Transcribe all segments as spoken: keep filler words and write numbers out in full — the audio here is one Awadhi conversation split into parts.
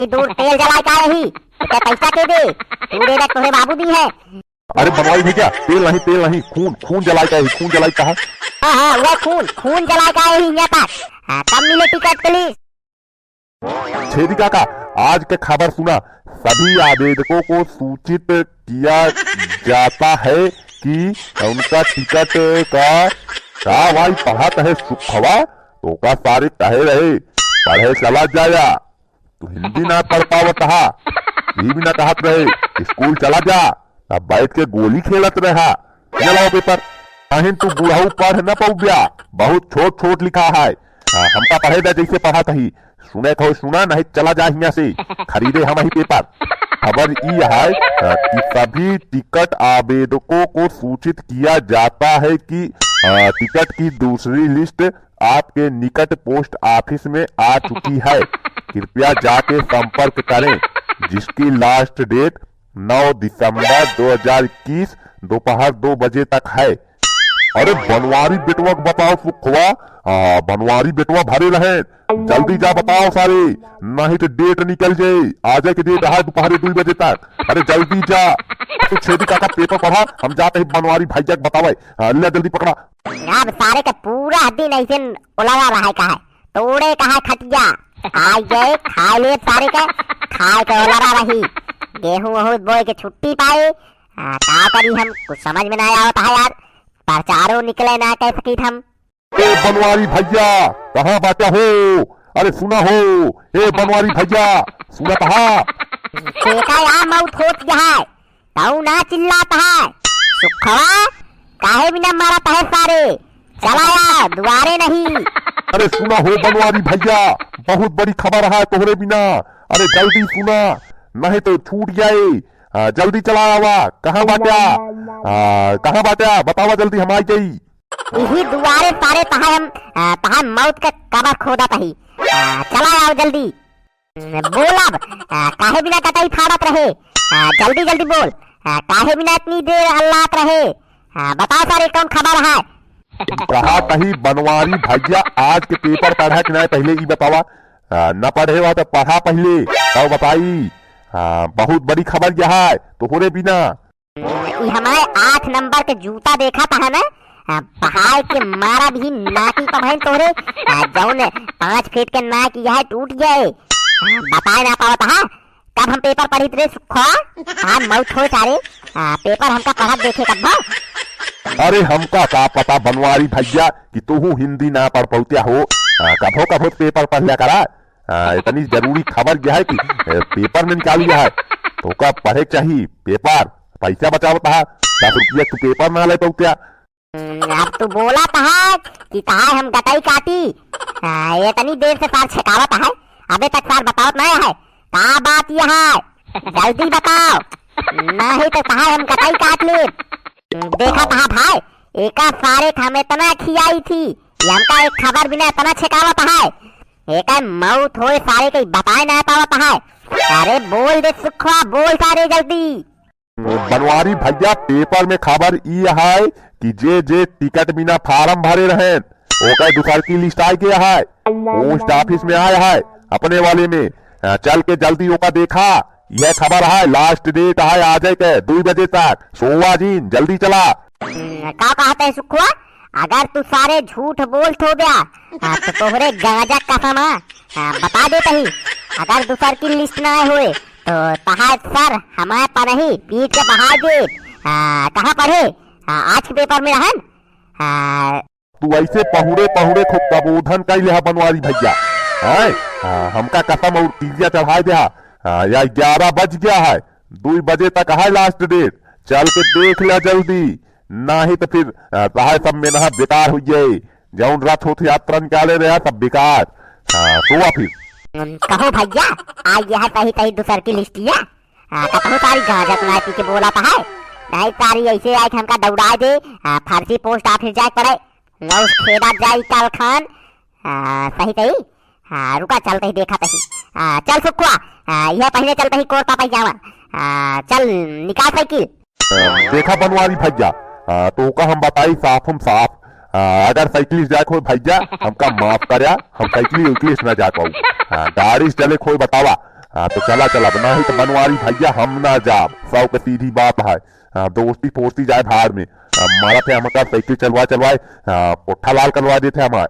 कि दूर तेल जलाए का रही, तो क्या पैसा के दे? तू दे दे, तोहरे बाबू दी है। अरे बनवारी भैया, तेल नहीं, तेल नहीं, खून, खून जलाए का है, खून जलाए का है। हाँ, हाँ, वह खून, खून जलाए का है, यहाँ तक। हाँ, तब मिले टिकट, please। छेदी काका, आज के खबर सुना, सभी आवेदकों को सूचित किया जाता है कि उनका टिकट का, का भाई पढ़त है सुखवा, तो का सारे कहे रहे, पढ़े चला जाया। तू हिंदी ना पढ़ पावत हा, ई भी ना कहत रहे, स्कूल चला जा, अब बैठ के गोली खेलत रहा। ये लाओ पेपर। अहिन तू बुढ़ऊ पढ़ न पउब्या, बहुत छोट छोट लिखा है। आ, हमका पढ़े दे जैसे पढ़त ही। सुने कहो सुना, नहीं चला जा हियां से, खरीदे हम ही पेपर। खबर ई है, आ, कि सभी टिकट आवेदकों को सूचित किया जाता है कि, आ, टिकट की दूसरी लिस्ट आपके निकट पोस्ट ऑफिस में आ चुकी है। कृपया जाके संपर्क करें, जिसकी लास्ट डेट नौ दिसंबर दो हज़ार इक्कीस दोपहर दो बजे तक है। अरे बनवारी बेटवा के बताओ सुखवा, आ, बनवारी बेटवा भरे रहे, जल्दी जा बताओ सारे, नहीं तो डेट निकल जाए। आज के डेट है दोपहर दो बजे तक। अरे जल्दी जा। तू छेदी काका पेपर पढ़ा, हम जाते हैं बनवारी भैया के बतावे। हाँ, ले जल्दी पकड़ा। अब सारे के पूरा दिन ऐसे उलवा रहा है का है, तोड़े का है खटिया। आई गए, खाए ले सारे के, खाए के उलवा रही। गेहूं वहूं बोए के छुट्टी पाए। आ, का करी हम, कुछ समझ में ना आवत है यार, प्रचारो निकले ना कह सकी हम। ए बनवारी भैया, कहाँ बाटा हो? अरे सुना हो, ए बनवारी भैया, सुनत हा? देखा यार, मौत होत है, तऊ ना चिल्लात है। सुखवा, काहे बिना मारत है सारे? चला यार, दुआरे नहीं। अरे सुना हो बनवारी भैया, बहुत बड़ी खबर है तोहरे बिना। अरे जल्दी सुना, नहीं तो छूट जाए। आ, जल्दी चला आवा, कहाँ बाटा? आ, कहाँ बाटा? बतावा जल्दी, हम आई जाई। इही दुआरे सारे तहाय हम, आ, तहाय मौत का कबर खोदत ही। आ, चला आओ जल्दी। बोलब, आ, काहे बिना कटाई फाड़त रहे? आ, जल्दी जल्दी बोल। आ, काहे बिना इतनी देर अल्लात रहे? आ, बताओ सारे कौन खबर है? कहा कही बनवारी भैया आज के पेपर पढ़ा कि नहीं पहले ई बतावा। आ, न पढ़े हुआ तो पढ़ा पहले, तब बताई। आ, बहुत बड़ी खबर यह है तोहरे बिना। ई हमारे आठ नंबर के जूता देखा था ना, आ, बहाय के मारा भी नाकी को बहन तोहरे, आ, जौन पाँच फीट के नाक यह टूट गए। आ, बताए ना पावत हा, कब हम पेपर पढ़ित रे सुखवा, हाँ मौत हो सारे, आ, पेपर हमका पढ़त देखे कब। अरे हमका का पता बनवारी भैया कि तू हिंदी ना पढ़ पौत्या हो, आ, कभो कभो पेपर पढ़ लिया करा। आ, इतनी जरूरी खबर यह है कि, ए, पेपर में निकाल लिया है, तो का पढ़े के चाहिए पेपर, पैसा बचावत हा, दस रुपया तू पेपर ना ले पौत्या। हम्म, अब तू बोला तहा कि तहाय हम गटई काटी। हाँ, इतनी देर से सार छेकावत है, अबे तक सार बतावत नहीं है। का बात यह है? जल्दी बताओ, नहीं तो तहाय हम गटई काट लेब। देखा तहा भाई, एका सारे के हम इतना खियाई थी, ये हमका एक खबर बिना इतना छेकावत है। एका मौत होए सारे के बताए ना पावत है। अरे बोल दे सुखवा, बोल सारे जल्दी। बनवारी भैया, पेपर में खबर ई है कि जे जे टिकट बिना फार्म भरे रहेन, ओकर दूसर की लिस्ट आए के है, पोस्ट ऑफिस में आए है, अपने वाले में। अ, चल के जल्दी ओका देखा, यह खबर है, लास्ट डेट है आज के दो बजे तक, सोवा जिन, जल्दी चला। हम्म, का कहते हैं सुखुआ, अगर तू सारे झूठ बोलत हो गया, हाँ, तो तोहरे गांजा कसम है, हाँ, बता देते ही, अगर दूसर की लिस्ट ना आए हुए, तो तहार सर हमारे पर ही पीट के बहा दे। आ, कहाँ पढ़े? आ, आज के पेपर में रहन। आ, तू ऐसे पहुड़े पहुड़े खूब प्रबोधन कर ले हा बनवारी भैया। हैं? आ, हमका कसम और किरिया चढ़ाए दे हा। आ, या ग्यारह बज गया है, दो बजे तक है लास्ट डेट, चल के देख ले जल्दी, नहीं तो फिर, आ, तहार सब मेहनत बेकार हो जाए। जौन रथ होत यात्रा निकाले रहे सब बेकार। हाँ, सोवा फिर। हम्म, कहो भैया, आ यह सही सही दूसर की लिस्टिया। आ, कतहु सारी गांजा तो ना पी के बोला था है। नहीं सारी ऐसे आए कि हमका दौड़ा दे, आ, फर्जी पोस्ट ऑफिस जाए पड़े। लौस खेदा जाई काल खान। आ, सही सही। हाँ, रुका चलते ही देखा तही। आ, चल सुखुआ, आ, यह पहले चलते ही कोर पापा जावा। आ, चल निकाल साइकिल। देखा बनवारी भैया, आ, तो का हम बताई साफ हम साफ, आ, अगर साइकिल से जाए कोई भैया, हमका माफ करया, हम साइकिल उइकिल से ना जा पाऊ। आ, गाड़ी से चले कोई बतावा, हाँ, तो चला, चला, अब नाहीं तो बनवारी भइया हम ना जाब, सौ के सीधी बात है। हाँ, दोस्ती फोस्ती जाए भाड़ में। हाँ, मारा थे हमका साइकिल चलवाए, चलवाए, हाँ, पुट्ठा लाल करवा देते हमार।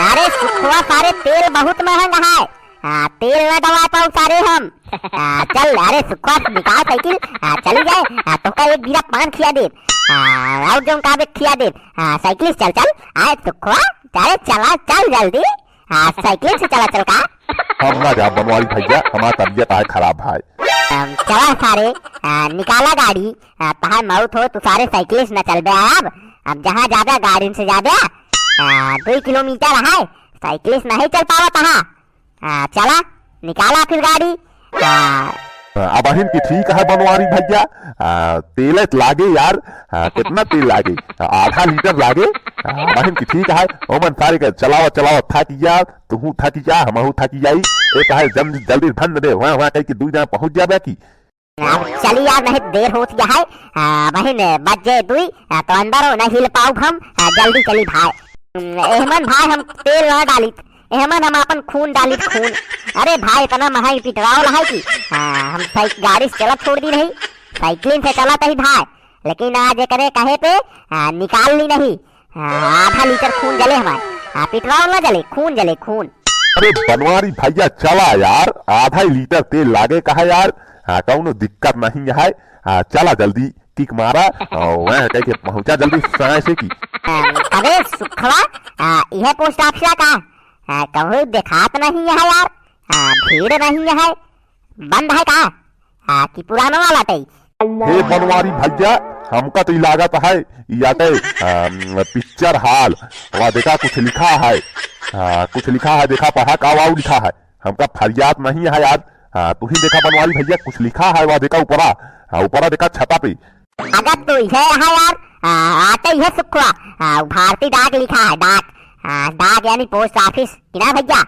अरे सुखवा, सारे तेल बहुत महंगा है। हाँ, तेल ना डलवा पाऊ सारे हम। हाँ, चल, अरे सुखवा, निकाल साइकिल, हाँ, चली जाए, हाँ, तोका एक बीरा पान खिया देब, हाँ, और जौन काबे खिया देब, हाँ, साइकिल से चल, चल, अरे सुखवा, अरे चला, चल जल्दी। हाँ, साइकिल से चला चल का? हम ना जाब बनवारी भइया, हमार तबियत आए खराब भाई। अम, चला सारे, आ, निकाला गाड़ी, आ, तहार मौत हो, तू सारे साइकिल से न चलबे अब। अब जहाँ जाबे गाड़ी से जाबे, आ, दुई किलोमीटर है, साइकिल से नहीं चल पावत हा। आ, चला, निकाला फिर गाड़ी। आ, अबहिन की ठीक है बनवारी भइया, आ, तेल त लागे यार, आ, कितना तेल लागे? आ, आधा लीटर लागे। आ, अबहिन की ठीक है, ओमन सारे के चलावा, चलावा, थक जा, तुहू थक जा, हमहू थक जाई। ए, काहे जल्दी, जल्दी भन दे, वहाँ, वहाँ कहीं के दुई जहाँ पहुँच जाबे की। अब चली यार, नहीं देर होत गया है, आ, अबहिन बज जाए दुई, आ, तो अंदर हो, नहीं हिल पाउब हम, आ, जल्दी चली भाई। हम्म, एहमन भाई हम तेल ना डालित, एहमन हम अपन खून डालित, खून। अरे भाई, इतना महंग पेट्रोल है कि, हाँ, हम साइक-, गाड़ी से चलत छोड़ दी नहीं, साइकिल से चलत ही भाई। लेकिन आज एकरे कहे पे, हाँ, निकाल ली नहीं, हाँ, आधा लीटर खून जले हमार, हाँ, पेट्रोल ना जले, खून जले, खून। अरे बनवारी भइया, चला यार, आधा ही लीटर तेल लागे कहा यार, हाँ, कौनो दिक्कत नहीं है, हाँ, चला जल्दी। किक मारा, आ, वह कह के पहुंचा जल्दी साय से की। आ, अबे सुखवा, आ, यह पोस्ट ऑफिस का? आ, कहूँ देखात नहीं है यार, आ, भीड़ नहीं है, बंद है का? आ, कि पुराना वाला तई? हे बनवारी भइया, हमका तो ई लागत है, ई आटे, आ, पिक्चर हॉल, वहाँ देखा कुछ लिखा है, आ, कुछ लिखा है, देखा पढ़ा का वाऊ लिखा है। हमका फरियाद नहीं है यार। हाँ, तू ही देखा बनवारी भइया, कुछ लिखा है वहाँ देखा ऊपरा। हाँ, ऊपरा देखा छता पे। अगर तू इहे है यार, हाँ, आते ही है सुखवा। हाँ, भारतीय डाक लिखा है, डाक। हाँ, डाक यानी पोस्ट ऑफिस। कि ना भइया?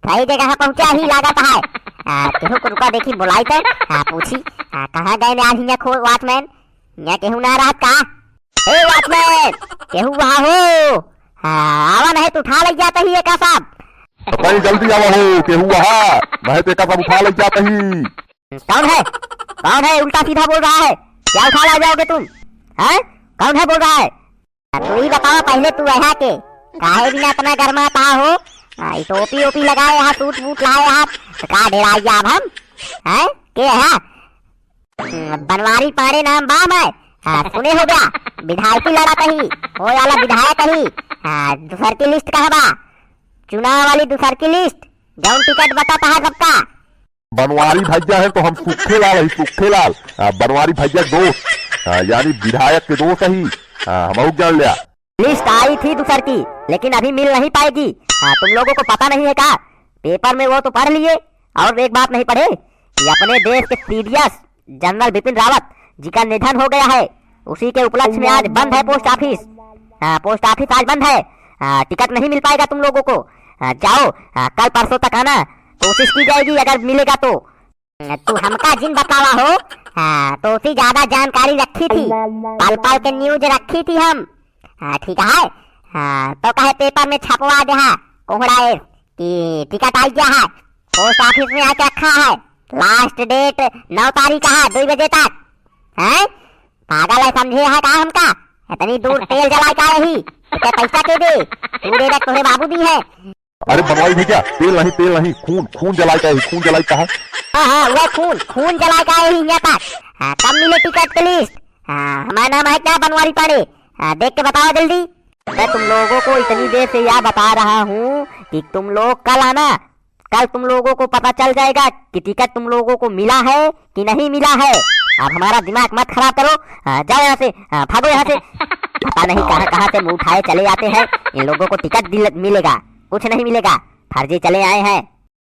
सही जगह पहुँचा ही लागत है। हाँ, केहू को रुका देखी, बुलाई तो। हाँ, पूछी। हाँ, कहाँ गए ने आज हियाँ खो वॉचमैन? हियाँ केहू ना रहत का? ए वॉचमैन, केहू वहाँ हो? हाँ, आवा नहीं तो उठा ले जाता ही एका सब। बताई जल्दी आवा हो, केहू वहाँ? नहीं तो एका सब उठा ले जाता ही। कौन है? कौन है उल्टा सीधा बोल रहा है? क्या उठा ला जाओगे तुम? हैं? कौन है बोल रहा है? तू ही बतावा पहले तू यहाँ के। काहे बिना इतना गरमाता हो? हाँ, ई टोपी ओपी लगाए यहाँ, सूट वूट लाए यहाँ, तो का डेराई अब हम? हैं? के है? बनवारी पांड़े नाम बा मैं। हाँ, सुने हो गया, विधायकी लड़त ही, हो वाला विधायक ही। हाँ, दूसर की लिस्ट कहाँ बा? चुनाव वाली दूसर की लिस्ट, जौन टिकट बटत है सबका। बनवारी भैया है तो हम सुखेलाल ही, सुखेलाल। हाँ, बनवारी भैया के दोस्त, हाँ, यानी विधायक के दोस्त ही। हाँ, हम और जान लिया। लिस्ट आई थी दूसर की, लेकिन अभी मिल नहीं पाएगी। हाँ, तुम लोगों को पता नहीं है क्या? पेपर में वो तो पढ़ लिए और एक बात नहीं पढ़े कि अपने देश के सीडीएस जनरल बिपिन रावत जी का निधन हो गया है। उसी के उपलक्ष्य में आज बंद है पोस्ट ऑफिस। हाँ, पोस्ट ऑफिस आज बंद है। हाँ, टिकट नहीं मिल पाएगा तुम लोगों को। हाँ, जाओ, हाँ, कल परसों तक आना, कोशिश की जाएगी अगर मिलेगा तो। तू हमका जिन बतावा हो, हाँ, तो उसी ज्यादा जानकारी रखी थी, पल पल के न्यूज रखी थी हम। हाँ, ठीक है। हाँ, तो कहे पेपर में छपवा दे हा, कोहड़ा ए, कि टिकट आई गया है, पोस्ट ऑफिस में आके रखा है, लास्ट डेट नौ तारीख है, दो बजे तक। हैं? पागल है समझे है का हमका? इतनी दूर तेल जला के आए ही, तो क्या पैसा के दे? तू दे दे, तोरे बाबू दी है। अरे बनवारी भैया, तेल नहीं, तेल नहीं, खून, खून जलाए का है, खून जलाए का है। हाँ, हाँ, वो खून, खून जलाए का है यहाँ तक। हाँ, कब मिले टिकट के लिस्ट? हाँ, हमारा नाम है क्या बनवारी पांडे? हाँ, देख के बताओ जल्दी। मैं तुम लोगों को इतनी देर से यह बता रहा हूँ कि तुम लोग कल आना, कल तुम लोगों को पता चल जाएगा कि टिकट तुम लोगों को मिला है कि नहीं मिला है। अब हमारा दिमाग मत खराब करो, हाँ, जाओ यहाँ से, हाँ, भागो यहाँ से। पता नहीं कहाँ कहाँ से मुंह उठाए चले आते हैं। इन लोगों को टिकट दिल-, मिलेगा, कुछ नहीं मिलेगा, फर्जी चले आए हैं।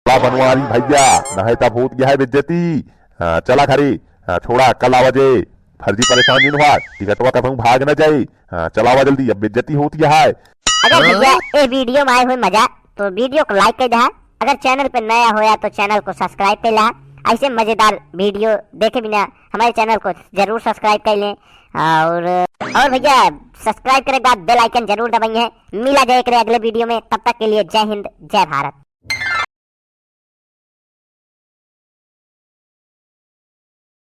वाह बनवारी भैया, नहीं तब होत गया है बेइज्जती। हाँ, चला घरे, हाँ, छोड़ा, कल आवा जे, फर्जी परेशान जिन हुआ, टिकटवा कहूँ भाग न जाए। हाँ, चलावा जल्दी, अब बेइज्जती होती है। अगर हाँ? भैया ए वीडियो में आए हुए मजा, तो वीडियो को लाइक कर दहा। अगर चैनल पे नया होया तो चैनल को सब्सक्राइब कर ला। ऐसे मजेदार वीडियो देखे बिना हमारे चैनल को जरूर सब्सक्राइब कर लें। और, और भैया सब्सक्राइब करे के बाद बेल आइकन जरूर दबाइए। मिला जाए एक अगले वीडियो में, तब तक के लिए जय हिंद, जय भारत।